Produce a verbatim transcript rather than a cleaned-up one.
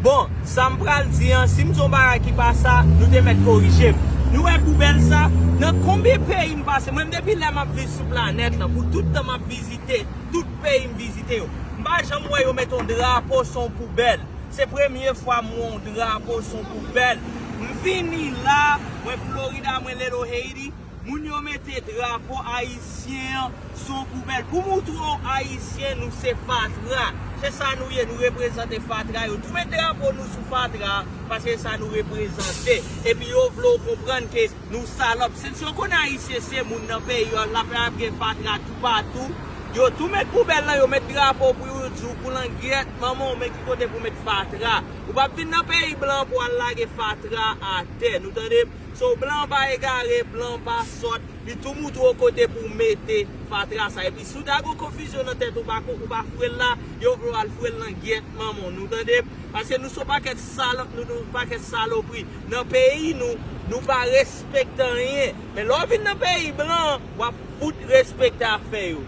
Bon, sa m pral di an, si m di yon bagay ki pa sa, nou te mèt korije m. Nou wè poubèl sa, nan konbyen peyi m pase, mwen depi lè m ap viv sou planèt lan, pou tout tan m ap vizite, tout peyi m vizite yo, m pa janm wè yo met yon drapo sou yon poubèl. Se premye fwa m wè yon drapo sou yon poubèl. M vini la, mwen Florida, mwen Little Haiti, moun yo mete drapo ayisyen an sou yon poubèl. Pou moutre w ayisyen, nou se fatra. Se sa nou ye, nou reprezante fatra. Yo tou met drapo nou sou fatra, paske sa nou reprezante. Epi yo vle w konprann ke nou salòp. Since yo konnen ayisyen se moun nan peyi yo, la ap gen fatra toupatou. Yo tou met poubèl lan, yo met drapo pou yo di w pou langyèt manman w, men ki kote pou met fatra. Ou p ap vin nan peyi blan pou al lage fatra atè. Nou tande? So, blan pa egare, blan pa sòt. Li tou moutre w kote pou w mete fatra sa. Epi si w ta gon konfizyon nan tèt ou, pa ko-, ou pa foure l la, yo vle w al foure l nan gyèt manman w. Nou tande? Paske nou se yon pakèt salòp, nou, nou se yon pakèt salopri. Nan peyi nou, nou pa respekte anyen. Men lè w vin nan peyi blan, w ap fout respekte afè yo.